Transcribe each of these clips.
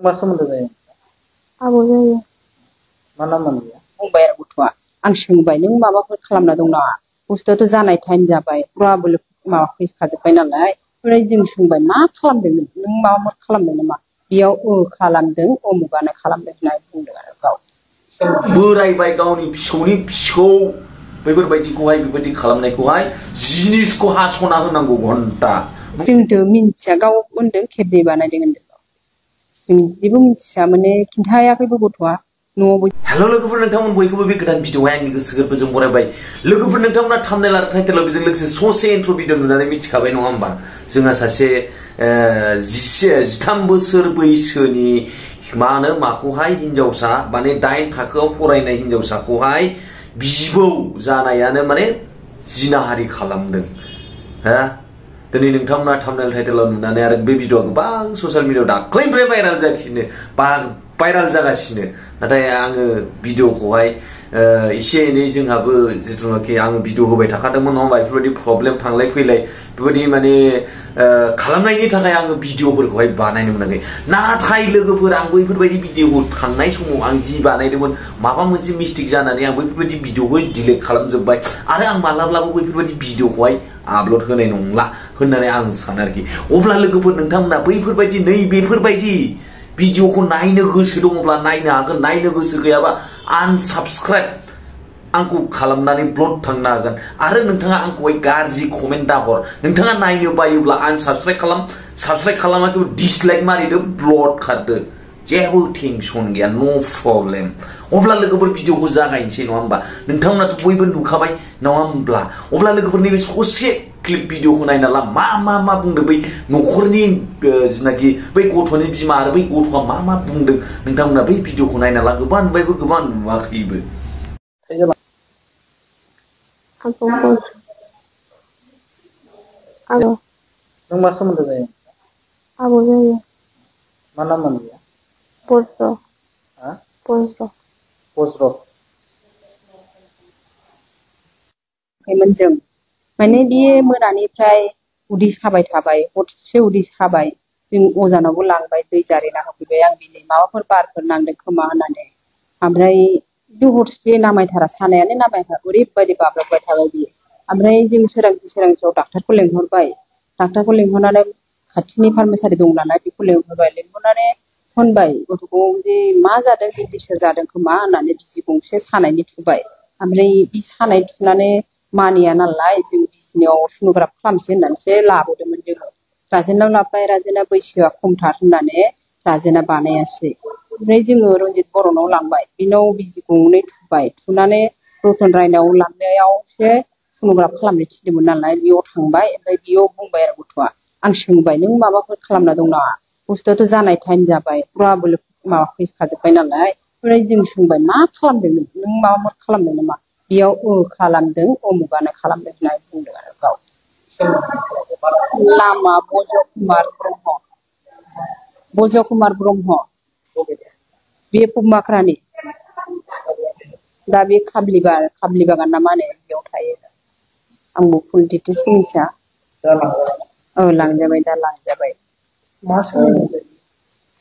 मा सोमोन्दो जायो? आबौ जायो। मा नाममोन बियो? बुंबाय आरो गथ'आ आं सोंबाय नों माबाफोर खालामना दं नामा? बुस्थुआथ' जानाय टाइम जाबाय फुराबो माबा फैखाजोब्बाय नालाय ओमफ्राय जों सोंबाय मा खालामदों नों माबाफोर खालामदों नामा? बेयाव खालामदों अमुगानो खालामदों होननानै बुंदों आरो गाव। बोरायबाय गावनि फिसौनि फिसौ बेफोरबायदिखौहाय बेबायदि खालामनायखौहाय जिनिसखौ हास'ना होनांगौ घन्टा। जोंथ' मिन्थिया गाव होनदों खेबनै बानायदों होनदों। जों जेबो मिन्थिया माने खिन्थायाखैबो गथ'आ न'आवबो। हेल' लोगोफोर नोंथांमोन बयखौबो बे गोदान भिडिअआवहाय आंनि गोसो गोरबोजों बरायबाय। लोगोफोर नोंथांमोना थाम्बनेल आरो टाइटेलाव बेजों लोगोसे ससे इन्ट्र' भिडिअ नुनानै मिथिखाबाय नङा होमबा? जोंहा सासे 13 बोसोर बैसोनि माखौहाय हिनजावसा माने 8 थाखोआव फरायनाय हिनजावसाखौहाय बिबौ जानायानो माने जिनाहारि खालामदों। हा दिनै नोंथांमोना थाम्बनेल टाइटेलाव नुनानै आरो बे भिडिअआ गोबां ससियेल मिडियाआव दाख्लैनिफ्राय भाइराल जागासिनो नाथाय आङो भिडिअखौहाय एसे एनै जोंहाबो जिथुनाखि आङो भिडिअ होबाय थाखादोंमोन नङा होमबा? बेफोरबायदि प्रब्लेम थांलाय फैलाय बेबायदि माने खालामनायनि थाखाय आङो भिडिअफोरखौहाय बानायनो मोनाखै। नाथाय लोगोफोर आं बैफोरबायदि भिडिअखौ थांनाय समाव आं जि बानायदोंमोन माबा मोनसे मिस्टेक जानानै आं बैफोरबायदि भिडिअखौ डिलिट खालामजोब्बाय आरो आं मालाब्लाबो बैफोरबायदि भिडिअखौहाय आपल'ड होनाय नंला होननानै आं सानो आरोखि। अब्ला लोगोफोर नोंथांमोना बैफोरबायदि बेफोरबायदि भिडिअखौ नायनो गोसो दङब्ला नायनो हागोन, नायनो गोसो गैयाबा आनसाबस्क्राइब आंखौ खालामनानै ब्लक थांनो हागोन आरो नोंथाङा आंखौहाय गाज्रि कमेन्ट दाहर। नोंथाङा नायनो बायोब्ला आनसाबस्क्राइब खालाम, साबस्क्राइब खालामाखै डिसलाइक मारिदो, ब्लक खारदो, जेबो टेनसन गैया, नो प्रब्लेम। अब्ला लोगोफोर भिडिअखौ जागायनोसै नङा होमबा? नोंथांमोनाथ' बयबो नुखाबाय नङा होमब्ला? अब्ला लोगोफोर नैबे ससे क्लिप भिडिअखौ नायना ला मा बुंदों बै न'खरनि जिनाखि बै गथ'नि बिमा आरो बै गथ'आ मा बुंदों नोंथांमोना बै भिडिअखौ नायना ला। गोबां नुबायबो गोबां नुवाखैबो। नों मा सोमोन्दो जायो? आबौ जायो। मा नाममोन बियो? बज्र। हा? बज्र। बज्र। जों माने बियो मोनानिफ्राय उदै साबाय थाबाय, हरसे उदै साबाय। जों अजानावबो लांबाय, दै जारिना होफैबाय आं बिनि माबाफोर बारफोर नांदों खोमा होननानै। ओमफ्राय हरसे नामायथारा, सानायानो नामायथारा, ओरैबायदि बाब्राबबाय थाबाय बियो। ओमफ्राय जों सोरांसियाव डाक्टारखौ लेंहरबाय। डाक्टारखौ लेंहरनानै खाथिनि फार्मासियारि दं नालाय बेखौ लेंहरबाय। लेंहरनानै होनबाय गथ'खौ जे मा जादों बेन्डिसफोर जादों खोमा होननानै बिजि गंसे सानायनि थुबाय। ओमफ्राय बे सानाय थुनानै मानिया नालाय जों बिजनियाव सन'ग्राफ खालामसै होननानैसो लाबोदोंमोन जोङो। राजेनाव लाबोबाय, राजेना बैसोआ खमथार होननानै राजेना बानायासै। ओमफ्राय जोङो रन्जित बर'नाव लांबाय, बिनाव बिजि गंनै थुबाय। थुनानै रतन रायनाव लांनायावसो सन'ग्राफ खालामनो थिनदोंमोन नालाय बेयाव थांबाय। ओमफ्राय बेयाव बुंबाय आरो गथ'आ आं सोंबाय नों माबाफोर खालामना दं नामा? बुस्थुआथ' जानाय टाइम जाबाय फुराबो माबा फैखाजोब्बाय नालाय ओमफ्राय जों सोंबाय मा खालामदों नों माबाफोर खालामदों नामा? बेयाव खालामदों अमुगानो खालामदों होननानै बुंदों आरो गाव। नामा बज कुमार ब्रह्म। बज कुमार ब्रह्म। बे पमाक्रानि। दा बे खाब्लि बागान ना मा होनो बेयाव थायो। आंबो फुल डिटेल्स मिथिया। लांजाबाय, दा लांजाबाय। मा सोमोन्दो जायो?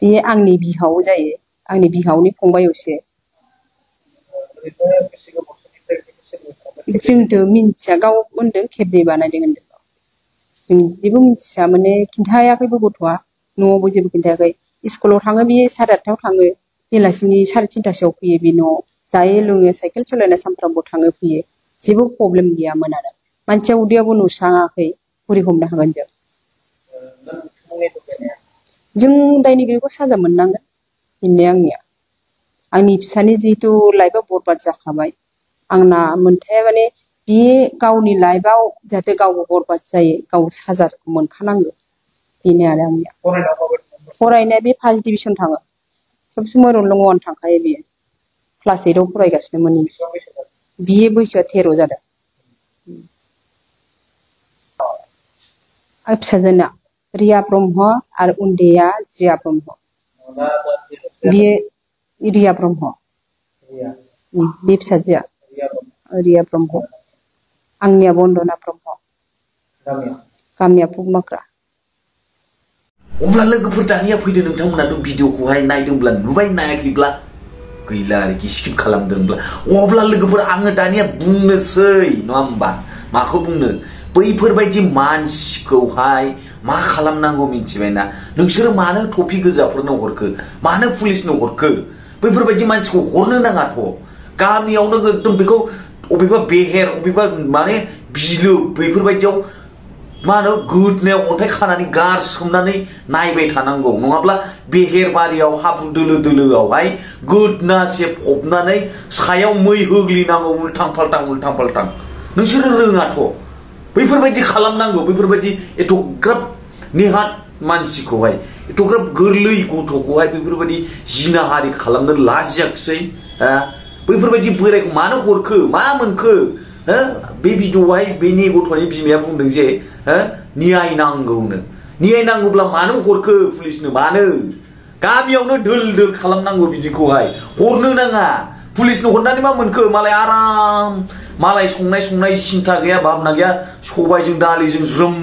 बे आंनि बिहाव जायो, आंनि बिहावनि फंबायसो। जोंथ' मिन्थिया गाव होनदों खेबनै बानायदों होनदों। जों जेबो मिन्थिया माने खिन्थायाखैबो गथ'आ न'आवबो जेबो खिन्थायाखै। स्कुलाव थाङो बियो 8:30 थाङो, बेलासिनि 3:30 फैयो बे न'आव। जायो लोङो, साइकेल सालायना सानफ्रामबो थाङो फैयो। जेबो प्रब्लेम गैयामोन आरो मानसिया उदैयाबो नुस्राङाखै, बोरै हमनो हागोन जों? जों दायनिगिरिखौ साजा मोननांगोन बेनो आंनिया। आंनि फिसानि जिहेथु लाइफआ बरबाद जाखाबाय। आंना मोनथाया माने बे गावनि लाइफआव जाहाथे गावबो बरबाद जायो, गाव साजाखौ मोनखानांगौ बेनो आरो आंनिया। फरायनाया बे 1st डिभिसन थाङो। सब समाय रल नं 1 थांखायो बियो। क्लास 8आव फरायगासिनोमोन। बियो बैसोआ 13 जादों। आं फिसाजोना रिया ब्रह्म आरो उन्दैया जिया ब्रह्म। बियो रिया ब्रह्म। बे फिसाजोआ रिया ब्रह्म। आंनिया बन्दना ब्रह्म। गामिया पमाक्रा। अब्ला लोगोफोर दानिया फैदो नोंथांमोनाथ' भिडिअखौहाय नायदोंब्ला नुबाय नायाखैब्ला गैला आरोखि स्किप खालामदोंब्ला अब्ला लोगोफोर आङो दानिया बुंनोसै नङा होमबा माखौ बुंनो बैफोरबायदि मानसिखौहाय मा खालामनांगौ मिथिबायना नोंसोरो मानो टफि गोजाफोरनो हरखो मानो पुलिसनो हरखो बैफोरबायदि मानसिखौ हरनो नाङाथ' गामियावनो एकदम बेखौ अबेबा बेहेर अबेबा माने बिलो बैफोरबायदियाव मा होनो गोदनायाव अन्थाइ खानानै गारसोमनानै नायबाय थानांगौ नङाब्ला बेहेर बारियाव हाब्रु दोलो दोलोआवहाय गोदनासे फबनानै सायाव मै होग्लिनांगौ उल्थां फाल्थां नोंसोरो रोङाथ' बैफोरबायदि खालामनांगौ बैफोरबायदि एथ'ग्राब नेहात मानसिखौहाय एथ'ग्राब गोरलै गथ'खौहाय बैफोरबायदि जिनाहारि खालामनो लाजियाखिसै बैफोरबायदि बोरायखौ मानो हरखो मा मोनखो बे भिडिअ'आवहाय बेनि गथ'नि बिमाया बुंदों जे न्याय नांगौब्ला मानो हरखो पुलिसनो मानो गामियावनो दोल खालामनांगौ बिदिखौहाय हरनो नाङा पुलिसनो हरनानै मा मोनखो मालाय आराम मालाय संनाय सिन्था गैया भाबना गैया सबायजों दालिजों ज्रोम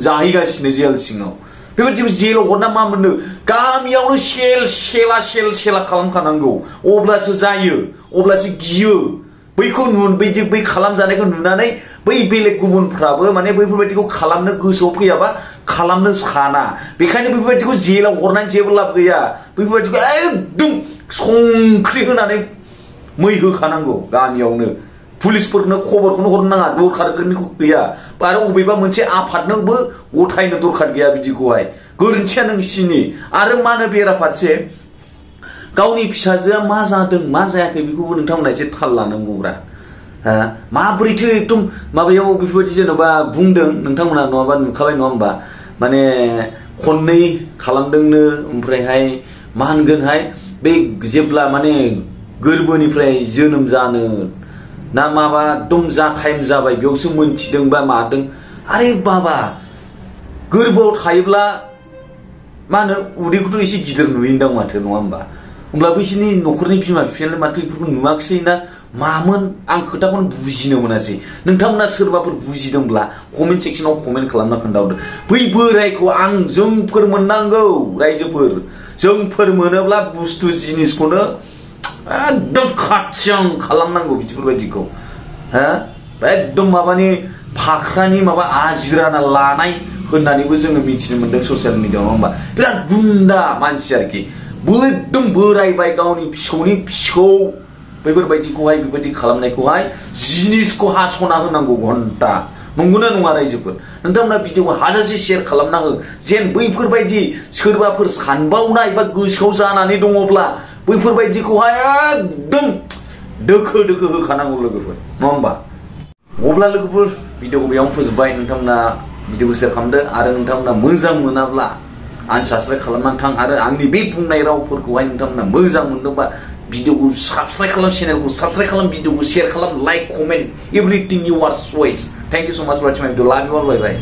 जाहैगासिनो जेल सिङाव बेबायदिखौ जेलाव हरना मा मोननो गामियावनो सेला खालामखानांगौ अब्लासो जायो अब्लासो गियो बैखौ बै खालामजानायखौ नुनानै बै बेलेग गुबुनफ्राबो माने बैफोरबायदिखौ खालामनो गोसोआव फैयाबा खालामनो साना बेखायनो बैफोरबायदिखौ जेलाव हरनानै जेबो लाब गैया बैफोरबायदिखौ एकदम संख्रि होनानै मै होखानांगौ गामियावनो पुलिसफोरनो खबरखौनो हरनो नाङा दरखारनिखौ गैया आरो अबेबा मोनसे आफादनोबो गथायनो दरखार गैया बिदिखौहाय गोरोन्थिया नोंसिनि आरो मा होनो बेराफारसे गावनि फिसाजोआ मा जादों मा जायाखै बेखौबो नोंथांमोना एसे थाल लानांगौब्रा माबोरैथो एकदम माबायाव बेफोरबायदि जेन'बा बुंदों नोंथांमोना नङाबा नुखाबाय नङा होमबा माने खननै खालामदोंनो ओमफ्रायहाय मा होनगोनहाय बे जेब्ला माने गोरबोनिफ्राय जोनोम जानो ना माबा एकदम जा टाइम जाबाय बेयावसो मोनथिदों बा मादों आरे बाबा गोरबोआव थायोब्ला मा होनो उदैखौथ' एसे गिदिर नुयोदां माथो नङा होमबा होमब्ला बैसोरनि न'खरनि बिमा बिफायालाय माथो बेफोरखौ नुवाखिसै ना मामोन आं खोथाखौनो बुजिनो मोनासै नोंथांमोना सोरबाफोर बुजिदोंब्ला कमेन्ट सेक्सनाव कमेन्ट खालामना खोन्थाहरदो बै बोरायखौ जोंफोर मोननांगौ रायजोफोर जोंफोर मोनोब्ला बुस्थु जिनिसखौनो एकदम खाथियां खालामनांगौ बिदिफोरबायदिखौ एकदम माबानि फाख्रानि माबा आजिराना लानाय होननानैबो जोङो मिथिनो मोन्दों ससियेल मिडियाआव नङा होमबा बिराद गुन्दा मानसि आरोखि एकदम बोरायबाय गावनि फिसौ बेफोरबायदिखौहाय बेबायदि खालामनायखौहाय जिनिसखौ हास'ना होनांगौ घन्टा नंगौना नङा रायजोफोर नोंथांमोना भिडिअखौ हाजासे शेयार खालामना हो जेन बैफोरबायदि सोरबाफोर सानबावनाय बा गोसोआव जानानै दङब्ला बैफोरबायदिखौहाय एकदम दोखो होखानांगौ लोगोफोर नङा होमबा अब्ला लोगोफोर भिडिअखौ बेयावनो फोजोबबाय नोंथांमोना भिडिअखौ शेयार खालामदो आरो नोंथांमोना मोजां मोनाब्ला आनसाबस्क्राइब खालामनानै थां आरो आंनि बे बुंनाय रावफोरखौहाय नोंथांमोना मोजां मोनदोंबा भिडिअखौ साबस्क्राइब खालाम चेनेलखौ साबस्क्राइब खालाम भिडिअखौ शेयार खालाम like comment everything you are choice thank you so much for watching my video love you all bye bye